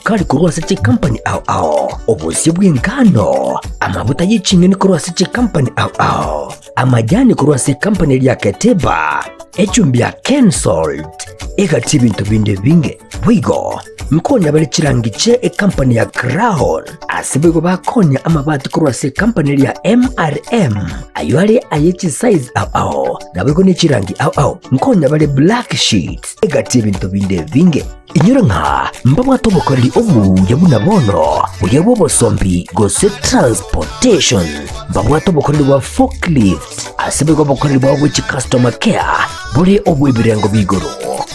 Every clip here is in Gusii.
Chisukari korwa ase chikampani ao ao, obosie bw'engano, amaguta ye ching'eni korwa ase chikampani ao ao, amajani korwa ase ekampani eria ya Keteba, echumbi ya Kensalt, egati ebinto binde ebinge. Boigo nkonya bare chirangi chie ekampani ya Crown, ase boigo bakonya amabati korwa ase ekampani eria ya MRM, ayio are aye chisize ao ao, naboigo ne chirangi ao ao. Nkonya bare black sheets, egati ebinto binde ebinge. Inyora ng'a mbabwate obokoreri obuya buna bono, buya bw'obosombi gose transportation. Mbabwate obokoreri bwa forklift, ase boigo obokoreri bwabo bwe chicustomer care bore obw'ebirengo b'igoro.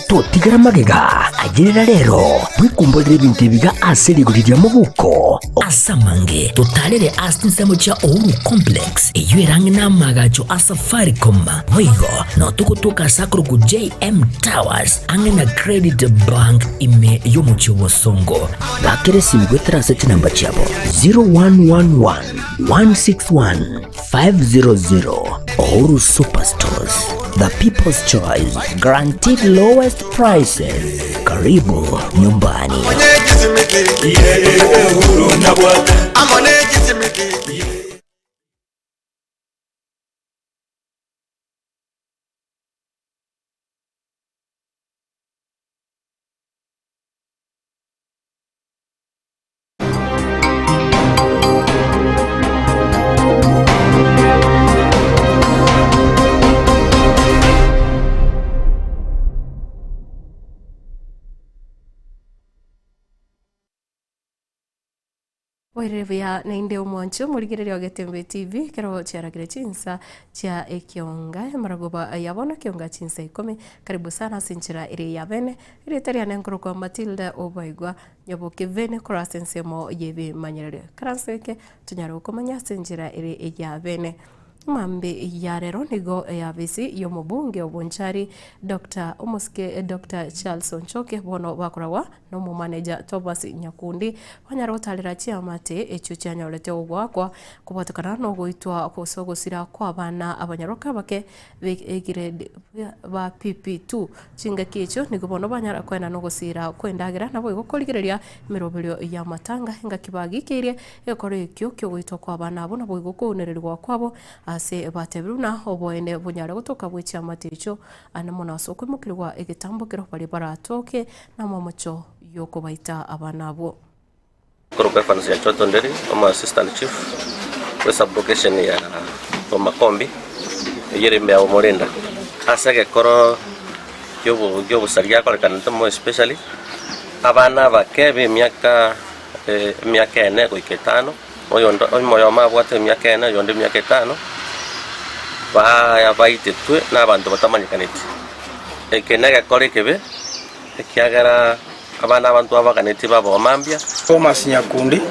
Totigera magega, ayerera rero, bwekumborere ebinto ebiga ase rigori ria mobuko. Ase amange, totarere ase chinsemo chia Uhuru Complex, eyio ere ang'e n'amaagacho a Safaricom. Boigo, nao togotoka ase akorokwa JM Towers, ang'e na Credit Bank ime y'omochie o Bosongo. Bakera esimi goetera ase chinamba chiabo 0111 161 500. Uhuru Superstores, the people's choice, guaranteed lowest prices. Karibu nyumbani. Oirire buya naende omwancho omorigereria o Getembe TV ekero chiaragire chinsa chia ekionga emaragoba ya bono ekionga chinsa ikomi. Karibu sana ase enchera ere ya bene. Erieta riane nkorokwa Matilda Obaigwa Nyaboke Vene korwa ase ensemo y'ebimanyererio. Ekaranso eke tonyare gokomanya ase enchera ere ya bene. Mambia ya rero nigo eyabisi y'omobunge o Bonchari Doctor Omosike Doctor Charles Onchoke bono bakoragwa Nomomaneja Thomas Nyakundi banyare gotarera chiamate echio chianyorete ogoakwa kobwatekana nogoitwa gose ogosira kw'abana abanyaroka abake b'egiredi ba PP2. Chingaki echio nigo bono banyara koenana ogosira kw'endagera naboigo korigereria emeroberio y'amatanga engaki bagikeirie egekoro ekio ki'ogoitwa kw'abana abwo naboigo kounererigwa kwabo ase batebirwe buna oboene bonyare gotoka bwe chiamate echio ande mono ase okoimokerigwa egetambokero baria baratoke Namamocho y'okobaita abana abwo. Korokwa Evans Nyanchoto Nderi, omo assistant chief bwe sub-location ya Bomakombi, eyio ere ime ya Bomorinda. Ase egekoro kiobo kiobosaria giakorekanete more especially, abana abake ba emiaka emiaka ene goika etano, oyonde oyomo abwate emiaka ene oyonde emiaka etano, baitetwe na abanto batamanyekaneti. Eke negekora ekebe, ekiagera abana abanto abaganetie babe mambia. Thomas Nyakundi,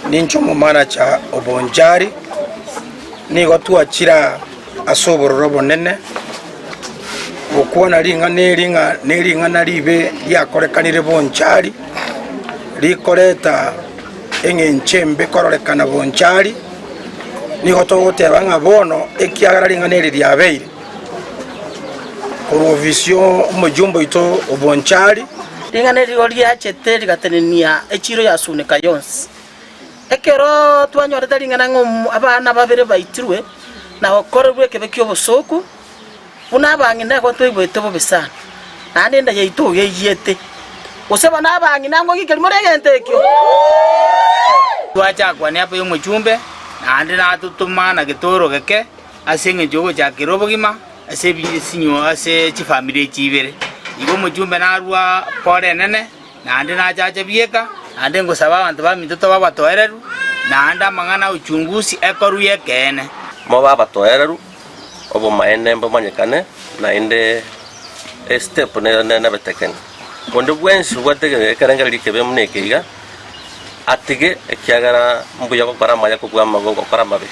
Ninche omomanacha o Bonchari, nigo twachire ase obororo obonene gokwana ring'ana eri ng'a nering'ana ribe riakorekanire Bonchari, rikoreta eng'encho embe kororekana Bonchari, nigo togoteba ng'a bono ekiagera ring'ana eri riabeire. Korwa ofisi y'omojumbe oito o Bonchari. Ring'ana eri rigo riachete rigatenenia echiiro ya Sunika yonsi. Ekero twanyorete ring'ana ng'a abana babere baitirwe na gokorerwa ekebe ki'obosooku, buna abang'ina nigo twaigwete bobe sana, naende enda yaito iga eyiete. Gose bono abang'ina ngogikeria more egento ekio? Twachakwania apa y'omochumbe, naende natotoma na getoro geke. Ase engencho y'ogochakera obogima ase ebisinyo ase chifamiri echi ibere. Igo omochumbe narua pore enene, naende nachacha bieka, naende ngosaba abanto baminto tobe abatoereru, naende amang'ana a uchunguzi ekorwe y'ekeene. Mobe abatoereru, obomaene mbomanyekane, naende estep nebetekeni. Onde bwensi obwate ekerengererio ekebe buna eke iga, atige, ekiagera mbuya gokora amaya kobua gokora amabe.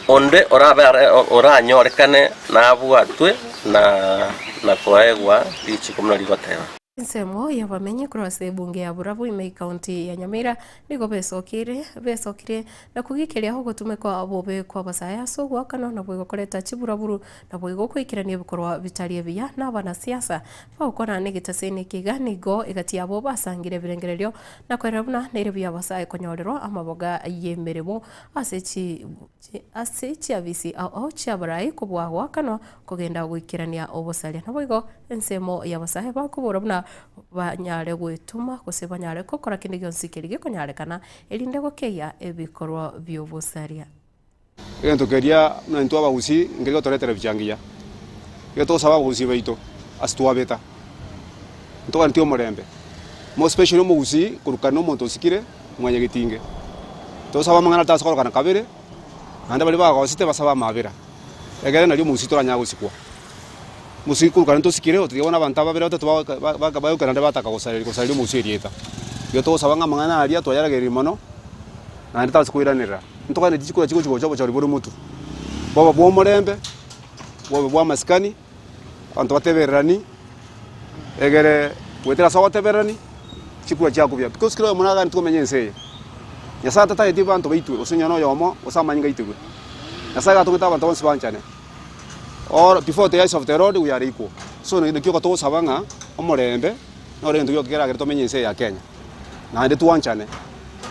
Onde orabe are oranyorekane nabwatwe na na koegwa richiko buna rigoteba. Ensemo y'abamenyi korwa ase ebunge ya Burabu ime ekaunti ya Nyamira nigo besokiire besokire na kogikeria ogotumekwa bobe kw'abasae ase ogoakanwa naboigo koreta chiburaburu naboigo goikerania ebikorwa bitari ebiya na abanasiasa bagokwana negetaseni eke iga nigo egati yabo basangire ebirengererio na koerera buna nere buya abasae konyorerwa amaboga y'emeremo ase chi ase chiabisi ao ao chi'abarai kobua goakanwa kogenda goikerania obosaria. Naboigo ensemo y'abasae bakobora buna banyare gwetoma gose banyare gokora kende gionsi keria gekonyarekana erinde gokeyia ebikorwa bi'obosaria. Egento keria buna intwe abagusii nkeri gotoretera ebicha engiya, igo togosaba abagusii baito ase twabeta, ntoganetie omorembe, more especially omogusii korwa kare na omonto osikire mwanyagetinge. Tosabe amang'ana tase korokana kabere, naende baria bagosete basabe amabera, egere nario omogusii toranyare gosikwa. Omogusii korwa kare ntosikire, otiga bono abanto aba babere batato bagoka bagoka naende bataka gosareria gosareria omogusii erieta. Igo togosaba ng'a amang'ana aria twayaragereria mono, naende tase koiranerera. Ntoganetie chikura chigochi gocha obochori bore motwe, bobe bwa omorembe, bobe bwa amasikani, abanto batebererani, egere goetera ase ogotebererani, chikura chiakobia. Because kera oyomo naganetie komenya ense eye. Nyasaye tatageti abanto baitwe, gose onye na oyomo, gose amanyinga aitegwe. Nyasaye iga atongete abanto bonsi banchane. All before the eyes of the Lord we are equal. So nakio togosaba ng'a omorembe noro egento gioka keragere tomenye ense eye ya Kenya. Naende twanchane,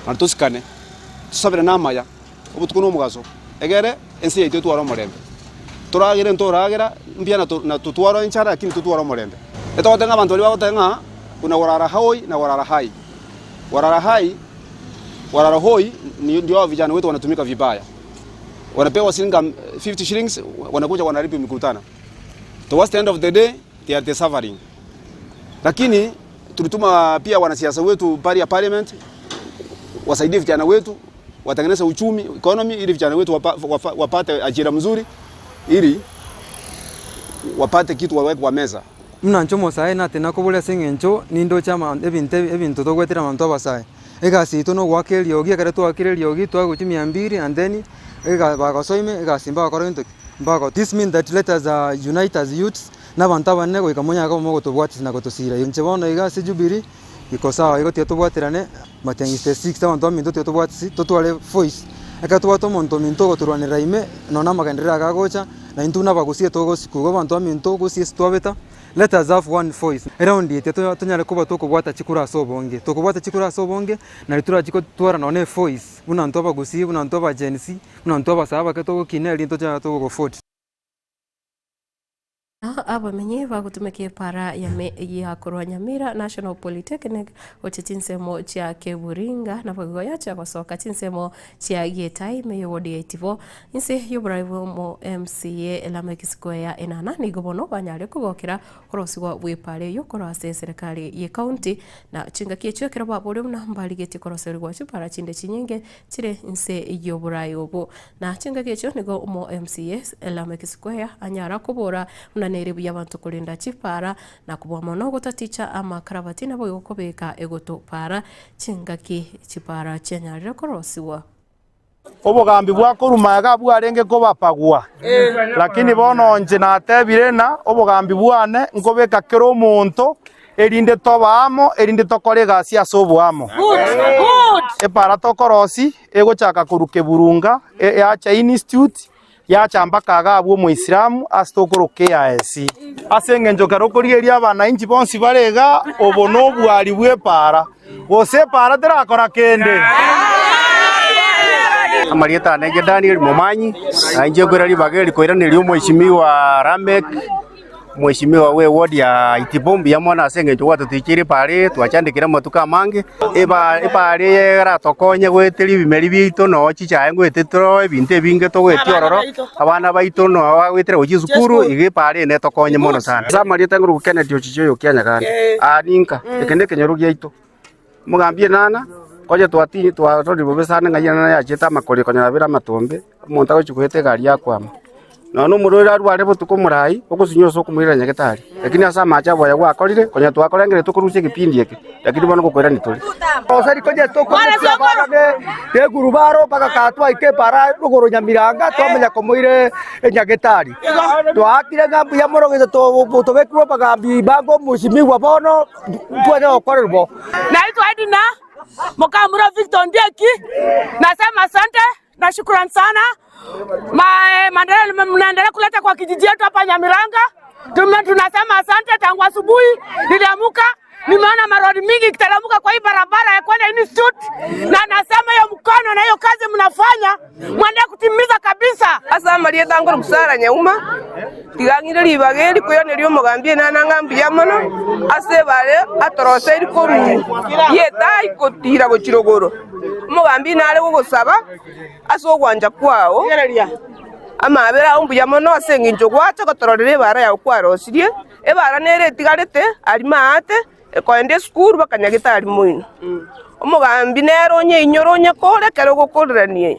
naende tosikane, tosaberane amaya, obotuko na omogaso, egere ense yaito etware omorembe. Toragere ntoragera, mbuya na to na totware enchara lakini totware omorembe. Etogoteba ng'a abanto baria bagoteba ng'a kuna gorara hoi na gorara hai. Gorara hai, gorara hoi ni ndio hao vijana wetu wanatumika vibaya. Wanapewa shilingi 50 shillings wanakuja wanaharibu mikutano. Towards the end of the day they are the suffering. Lakini tulituma pia wanasiasa wetu pale ya parliament wasaidie vijana wetu watengeneze uchumi economy, ili vijana wetu wapa, wapa, wapate ajira mzuri ili wapate kitu waweke kwa meza. Buna inche omosae natena kobora ase eng'encho nindoche ama ebinto ebi ebinto togwetera abanto abasae. Egasi yaito na ogoaka eriogi, ekero twaakire eriogi twagochia chimia mbiri and then ega bagosoime egasi mbagokora gento ki? Mbago this mean that let us unite as youths na abanto abanene goika monyare koba mogotobwatisia na gotosira. Inche bono iga ase Jubilee iko sawa igo tiga tobwaterane Matiang'i stage six abanto baminto tiga tobwatisi totware voice. Ekero tobwate omonto ominto ogotorwanerera ime nonya na amagenderero aya gagocha na intwe buna abagusie togosikwa. Igo abanto baminto gose ase twabeta let us have one voice. Eround eye tiga tonyare koba tokobwata chikura ase obonge. Tokobwata chikura ase obonge nario torachi gotwara nonya na evoice buna intwe abagusii buna intwe aba-Gen Z buna intwe abasae abake togokina erinde tochake togovote. Abamenyi bagotumeka epara ya korwa Nyamira National Polytechnic gochia chinsemo chia Keburinga naboigo yachia gosoka chinsemo chia Gietai ime y'ewodi ya Itibo inse y'oborai bw'omo MCA Lameck Square Enana nigo bono banyare kogokera korosigwa bw'epara eyio korwa ase eserekari y'ecounty na chingaki echio ekero baboria buna mbarigetie koroserigwa chipara chinde chinyinge chire inse y'oborai obo. Na chingaki echio nigo omo MCA Lameck Square anyara kobora buna nere buya abanto korenda chipara na kobua mono gotaticha amakarabati naboigo kobeka egoto para chingaki chipara chianyarire korosigwa. Obogambi bwa korwa magega bwarenge kobapagwa, lakini bono inche natebire ng'a obogambi bwane nkobeka kera omonto erinde tobe amo, erinde tokore egasi ase oboamo. Epara tokorosia egochaka korwa keburunga, yacha institute, yacha mpaka iga abwo omoisilamu ase tokoroka eaesi. Ase engencho ekero okorigereria abanainchi bonsi bare iga, obo nobwari bw'epaara, gose epaara terakora kende. Amarieta ane inche Daniel Momanyi, na inche nkoira ribaga eri koiraneria omweshimiwa Lameck. Mweshimiwa bwe ward ya Itibo mbuya mono ase engencho gwatoticheire epaara eye twachandekire amatuko amange, eba epaara eye eratokonye goeteria ebimeri biaito noo chichae ngoete toro ebinto ebinge togoetia ororo, abana baito noo bagoetera gochia esukuru, iga epaara eye netokonye mono sana. Ase amarieta ngoroku Kennedy Ochiche oyo okia Nyaganda, aa ninka, eke nekenyoro giaito. Omogambi Enana, konya twati twarorire bobe sana ng'a enana yachete amakori konyora abere amatombe, omonto agochia goeta egari yakwama. Nonya nomorwaire arware botuko omorai, ogosinywa ase okomoirera nyagetari. Lakini ase amache abo aya gwakorire, konya twakorengeretie tokorusia egepindi eke, lakini bono ngokoirania tore. Gose konya tokorusia abana ne egurubaro mpaka kaa twaika epara rogoro Nyamiranga twamanya komoira enyagetari. Twaakire ng'a mbuya mono gose tobekirwe omogambi bango omosimigwa bono ntwanye gokorerwa bo. Naitwa Edna Mukamura Victor Ondieki, nasema asante na shukrani sana Ma, maendeleo mnaendelea kuleta kwa kijiji yetu hapa Nyamiranga. Tume, tunasema asante. Tangu asubuhi niliamuka nimeona marori mingi ikiteremka kwa hii barabara ya kwenda institute, na nasema hiyo mkono na hiyo kazi mnafanya mwende kutimiza kabisa. Ase amarieta ankore Sara Nyauma, tiga ng'ire ribaga eri koiraneria omogambi enana ng'a mbuya mono ase ebare atoroseiri korwa y'etai gotiira gochia rogoro. Omogambi nare gogosaba ase ogwancha kwao amaabera ao mbuya mono ase engencho gwacha gotororera ebara yao kwarosirie, ebara nere etigarete aria maate ekoenda esukuru mpaka nyagetari moino. Omogambi nere onyeinyore onyekore ekero ogokorerania.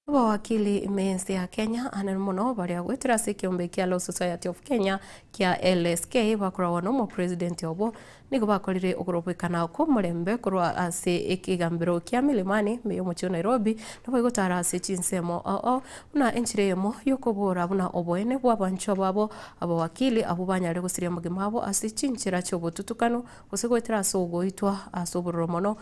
Abawakili ime y'ense ya Kenya anene mono baria goetera ase ekeombe kia Law Society of Kenya kia LSK bakoragwa nomopresident obo nigo bakorire okorobekana kw'omorembe korwa ase ekegambero kia Milimani ime y'omochie o Nairobi nabo egotara ase chinsemo ao ao buna enchera eyemo yokobora buna oboene bw'abanchwa babo abawakili abwo banyare gosiria amagima abo ase chinchera chi'obotutukanu gose goetera ase ogoitwa ase obororo mono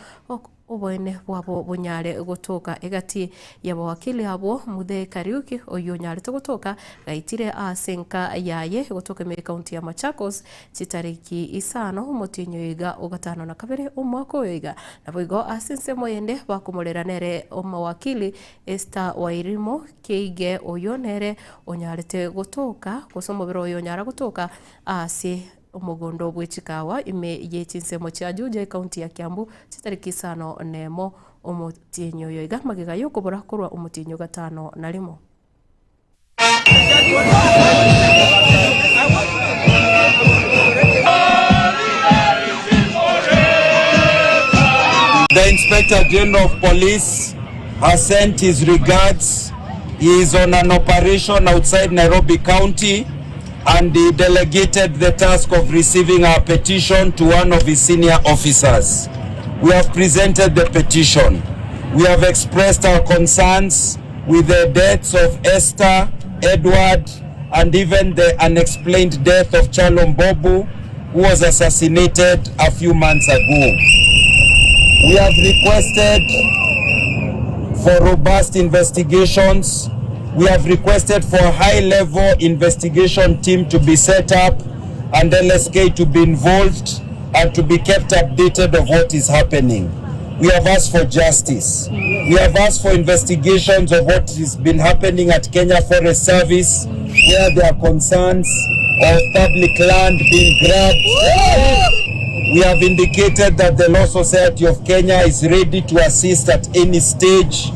Oboene bwabo bonyare gotoka egati y'abawakili abwo, Muthee Kariuki, oyio onyarete gotoka gaitire ase enka yaye gotoka ime y'ekaunti ya Machakos chitariki isano omotienyi oyo iga o gatano na kabere omwaka oyo iga. Naboigo ase ensemo eyende bakomorera nere omowakili Esther Wairimu Keige oyio nere onyarete gotoka gose omobere oye onyara gotoka ase Omogondo bwe chikawa ime ye chinsemo chia Juja ekaunti ya Kiambu chitariki isano nemo omotienyi oyo iga magega yokobora korwa omotienyi o gatano na rimo. The Inspector General of Police has sent his regards. He is on an operation outside Nairobi County and he delegated the task of receiving our petition to one of his senior officers. We have presented the petition. We have expressed our concerns with the deaths of Esther, Edward, and even the unexplained death of Chalom Bobu, who was assassinated a few months ago. We have requested for robust investigations. We have requested for a high-level investigation team to be set up and LSK to be involved and to be kept updated of what is happening. We have asked for justice. We have asked for investigations of what has been happening at Kenya Forest Service, where there are concerns of public land being grabbed. We have indicated that the Law Society of Kenya is ready to assist at any stage.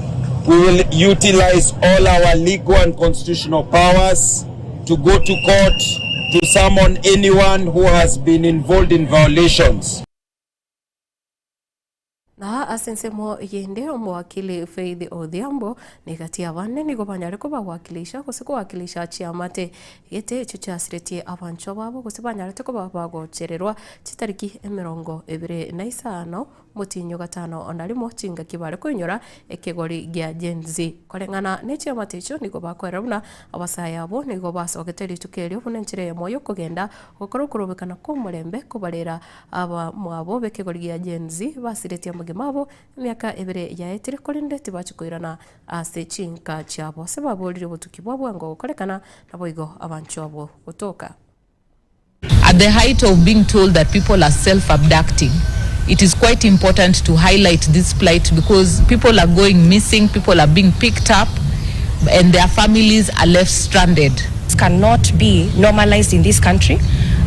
We will utilize all our legal and constitutional powers to go to court to summon anyone who has been involved in violations. Na ase ensemo yende omowakili Faith Odhiambo na egati y'abande nigo banyare kobawakilisha gose kowakilisha chiamate gete echio chiasiretie abanchwa babo gose banyarete koba bagochererwa chitariki emerongo ebere na isano Motienyi gatano na rimo chingaki bare koinyora ekegori gia Gen Z. Koreng'ana ne chiamate echio nigo bakoerera buna abasae abwo nigo basogete rituko erio buna enchera eyemo yokogenda gokora okorobekana kw'omorembe kobarera abamwabo b'ekegori gia Gen Z basiretie amagima abo emiaka ebere yaetire korende tibachi koirana ase chinka chiabo ase baborire obotuki bwa bwango gokorekana naboigo abanchwa abwo gotoka. At the height of being told that people are self-abducting, it is quite important to highlight this plight because people are going missing, people are being picked up, and their families are left stranded. Cannot be normalized in this country,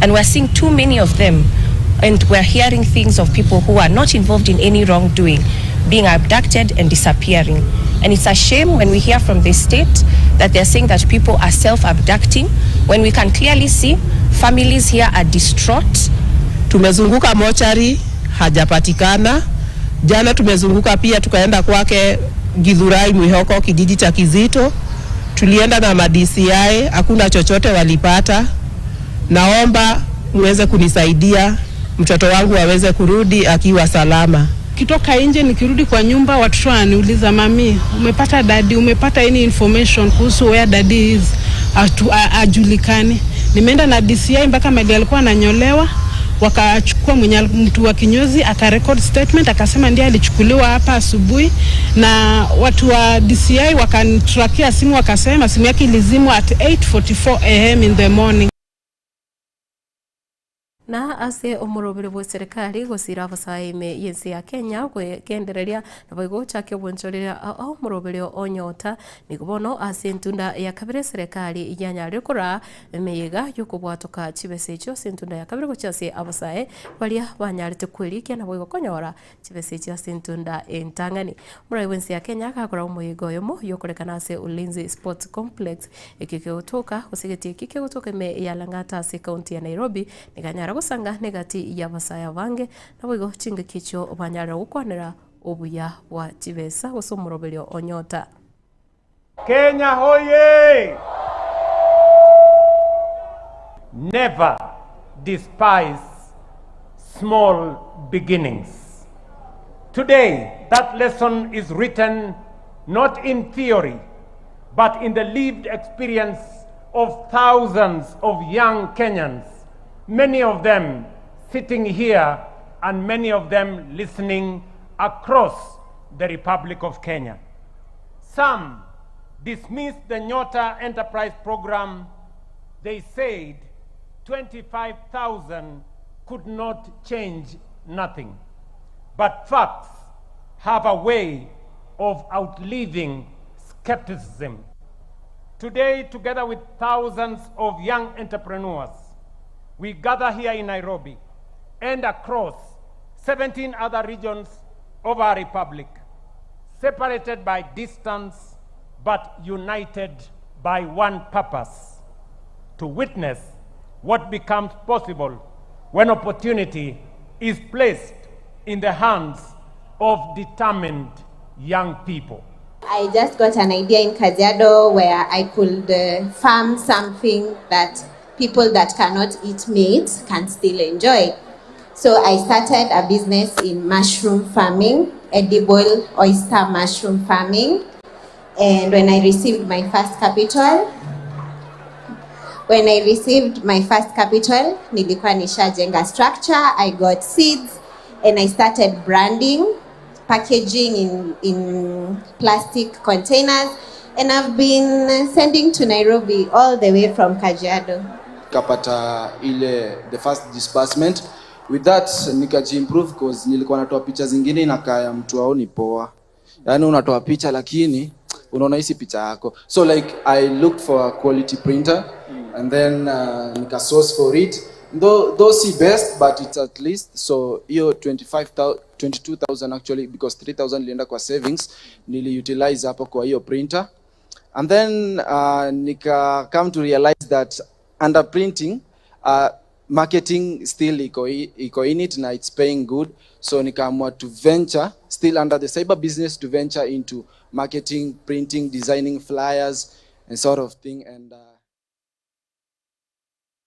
and we're seeing too many of them, and we're hearing things of people who are not involved in any wrongdoing being abducted and disappearing. And it's a shame when we hear from the state that they're saying that people are self-abducting when we can clearly see families here are distraught. Tumezunguka mochari hajapatikana. Jana tumezunguka pia tukaenda kwake Githurai Mwihoko, kijiji cha Kizito, Tulienda na ma DCI, hakuna chochote walipata. Naomba muweze kunisaidia mtoto wangu aweze kurudi akiwa salama. Kitoka nje nikirudi kwa nyumba watoto wananiuliza mami, umepata daddy, umepata any information kuhusu where daddy is? Atu, ajulikani. Nimeenda na DCI mpaka mahali alikuwa ananyolewa, wakachukua mwenye mtu wa kinyozi akarecord statement akasema ndiye alichukuliwa hapa asubuhi, na watu wa DCI wakanitrakia simu wakasema simu yake ilizimwa at 8:44 am in the morning. Na ase omorobere bw'eserekari gosira abasae ime y'ense ya Kenya gwegendereria naboigo gochakia obonchoreria ao omorobere o Nyota. Nigo bono ase entunda ya kabere eserekari yanyarire koraa emeyega y'okobwatoka chibesa echio ase entunda ya kabere gochia ase abasae baria banyarete kwerikia naboigo konyora chibesa echio ase entunda entang'ani. Omorai bw'ense ya Kenya agakora omoyega oyomo yokorekana ase Ulinzi Sports Complex ekio kegotoka gose egetii eki kegotoka ime ya Lang'ata ase ekaunti ya Nairobi nigo anyare gosanga negati y'abasae abange naboigo chingaki echio banyarire gokwanera obuya bwa chibesa gose omoroberio o Nyota. Kenya hoye! Never despise small beginnings. Today, that lesson is written not in theory, but in the lived experience of thousands of young Kenyans, many of them sitting here and many of them listening across the Republic of Kenya. Some dismissed the Nyota Enterprise Program. They said 25,000 could not change nothing. But facts have a way of outliving skepticism. Today, together with thousands of young entrepreneurs, we gather here in Nairobi and across 17 other regions of our republic, separated by distance but united by one purpose to witness what becomes possible when opportunity is placed in the hands of determined young people. I just got an idea in Kajiado where I could uh, farm something that people that cannot eat meat can still enjoy. So I started a business in mushroom farming, edible oyster mushroom farming. And when I received my first capital, when I received my first capital, nilikuwa nishajenga structure, I got seeds and I started branding, packaging in, in plastic containers and I've been sending to Nairobi all the way from Kajiado. Kapata ile the first disbursement with that nikajiimprove cause nilikuwa natoa picha zingine inakaa ya mtu aoni poa yaani unatoa picha lakini unaona hisi picha yako so like i looked for a quality printer and then uh, nika source for it though, though si best but it's at least so hiyo 25000 22000 actually because 3000 ilienda kwa savings niliutilize hapo kwa hiyo printer and then uh, nika come to realize that under printing uh, marketing still iko, iko in it na it's paying good so nikaamua to venture still under the cyber business to venture into marketing printing designing flyers and sort of thing and uh,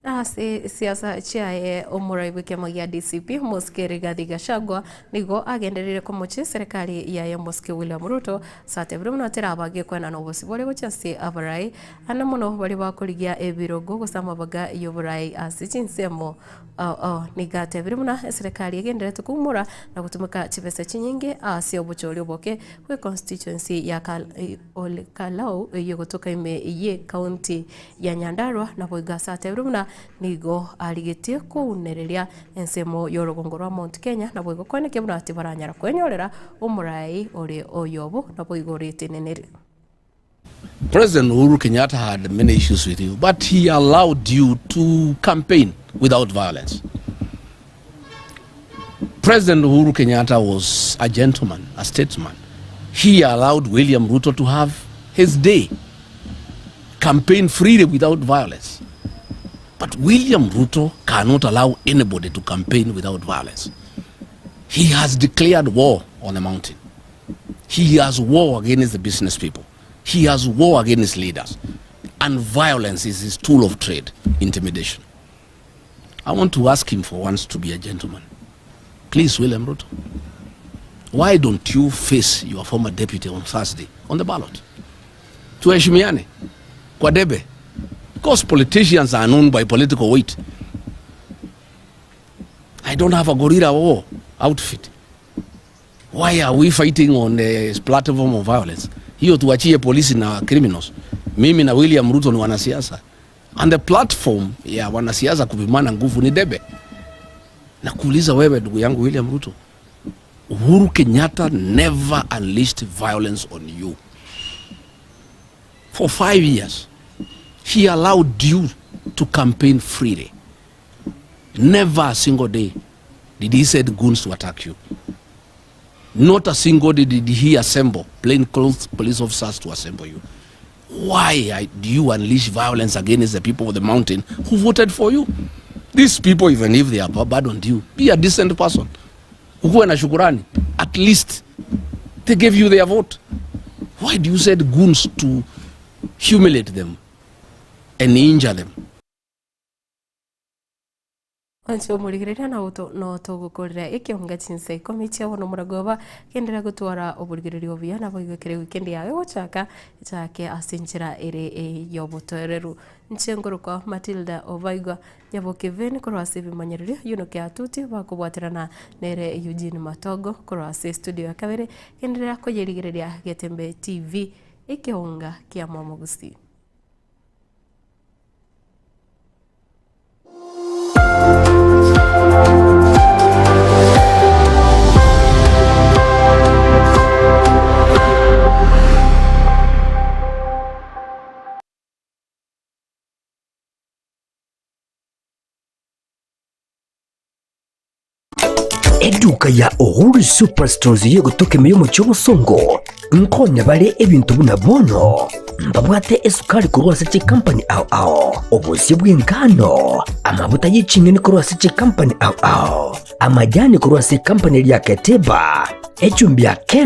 Ase siasa chiaye omorai bw'ekiama gia DCP Omosike Rigathi Gachagua nigo agendereire komochia eserekari yaye Omosike William Ruto ase atebire buna terabagie koenana obosibore gochia ase abarai ande mono baria bakorigia ebirogo gose amabaga y'oborai ase chinsemo ao ao. Nigo atebire buna eserekari egendererete koumora na gotumeka chibesa chinyinge ase obochori oboke bwe constituency ya Olkalau eyio egotoka ime ye county ya Nyandarua naboigo ase atebire buna nigo arigetie kounereria ensemo y'orogongo rwa Mount Kenya naboigo koenekia buna tibaranyara kwenyorera omorai ore oyobo naboigo oretenenere. President Uhuru Kenyatta had many issues with you, but he allowed you to campaign without violence. President Uhuru Kenyatta was a gentleman, a statesman. He allowed William Ruto to have his day, campaign freely without violence. But William Ruto cannot allow anybody to campaign without violence. He has declared war on the mountain. He has war against the business people. He has war against leaders. And violence is his tool of trade, intimidation. I want to ask him for once to be a gentleman. Please, William Ruto, why don't you face your former deputy on Thursday on the ballot? Tuheshimiane kwa debe. Because politicians are known by political weight. I don't have a gorilla war outfit. Why are we fighting on the platform of violence? Hiyo tuachie polisi na criminals. Mimi na William Ruto ni wanasiasa. And the platform ya wanasiasa kupimana nguvu ni debe. Na kuuliza wewe ndugu yangu William Ruto, Uhuru Kenyatta never unleashed violence on you. For 5 years, he allowed you to campaign freely. Never a single day did he send goons to attack you. Not a single day did he assemble plainclothes police officers to assemble you. Why do you unleash violence against the people of the mountain who voted for you? These people, even if they are bad on you, be a decent person. Ukuwe na shukurani. At least they gave you their vote. Why do you send goons to humiliate them and injure them? Onche omorigereria na no togokorera ekionga chinsa ikomi chia bono moragoba genderera gotwara oborigereria obuya nabo igo ekere weekend yawe gochaka echake ase enchera ere yobotoereru. Inche nkorokwa Matilda Obaigwa Nyaboke Vane korwa ase ebimanyererio Yunuke Atuti bakobwaterana nere Eugene Matogo korwa ase estudio ya kabere genderera koyerigereria Getembe TV ekeonga kia Mwamogusii. Eduka ya Uhuru Superstores y'egotoka ime y'omochie obosongo nkonya bare ebinto buna bono mbabwate esukari korwa ase chikampani ao ao, obosie bw'engano, amabuta ye ching'eni korwa ase chikampani ao ao, amajani korwa ase ekampani eria ya Keteba, echumbi ya Ken.